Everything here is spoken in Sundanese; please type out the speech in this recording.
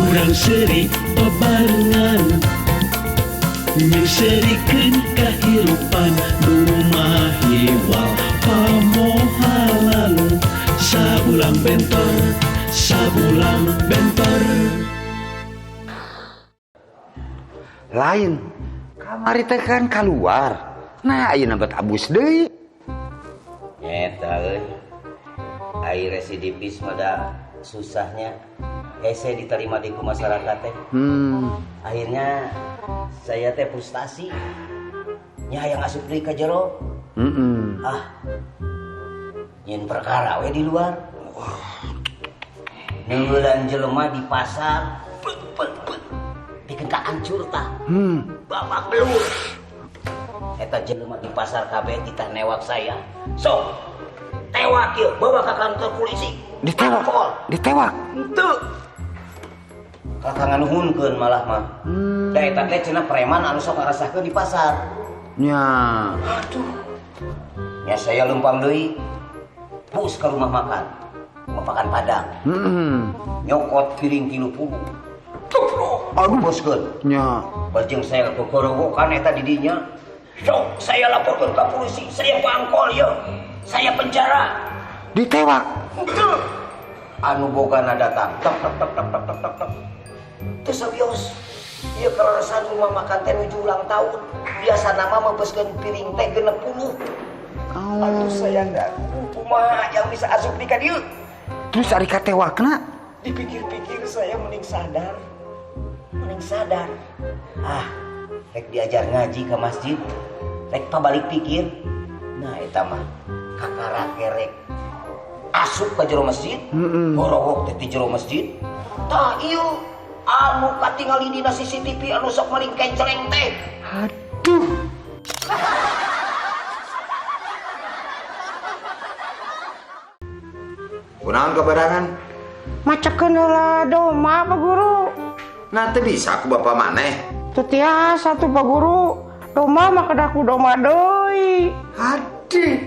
Urang seuri babarengan, Nyengserikeun kahirupan nu mahiwal pamohalan. Sabulang bentor, sabulang bentor. Lain. Kamari teh kan keluar. Nah, ayeuna bet abus deui. Nyeta euy. Ai residivis mah da susahnya hese diterima di ku masyarakat teh. Akhirnya saya teh frustasi. Nya hayang asup deui ka jero. Ah. Nyin perkara we di luar. Neunggelan jelema di pasar. Pek pek pek. Bikin kahancur tah. Babak belur. Eta jelema di pasar kabeh titah newak saya. Sok. Tewak ieu, bawa ke kantor polisi. Ditewak. Pangkol. Ditewak. Henteu. Kakak nganuhunkeun malah mah. Da eta teh cenah preman anu sok ngarasahkeun di pasar. Nya. Aduh. Ya saya lempang deui. Bus ke rumah makan. Rumah makan Padang. Nyokot piring 30. Aduh, boskeun. Nya. Bajeng saya kekorowokan eta di dinya. Sok, saya laporkan ke polisi, saya pangkol ya. Saya penjara. Ditewak. Henteu. Anu bogana datang. Tek tek tek tek tek tek tek tek. Teu sabios. Ieu kaleresan rumah makan teh nuju ulang tahun. Biasa nama meupeuskeun piring teh 60. Aduh, saya enggak kumaha yang bisa asup di ka dieu. Terus ari katewakna? Dipikir-pikir saya mending sadar. Mending sadar. Ah, rek diajar ngaji ke masjid, rek pabalik pikir. Nah, eta mah kakara kerek asup ke jero masjid, gorowok teh di jero masjid. Tah ieu anu katingali dina CCTV anu sok maling kenceleng teh. Aduh. Kunaon keberangan? Macakeun heula doma, Pak Guru. Nah, teu bisa ku bapak maneh. Teu tiasa tuh, Pak Guru. Doma mah kedah ku doma deui. Aduh.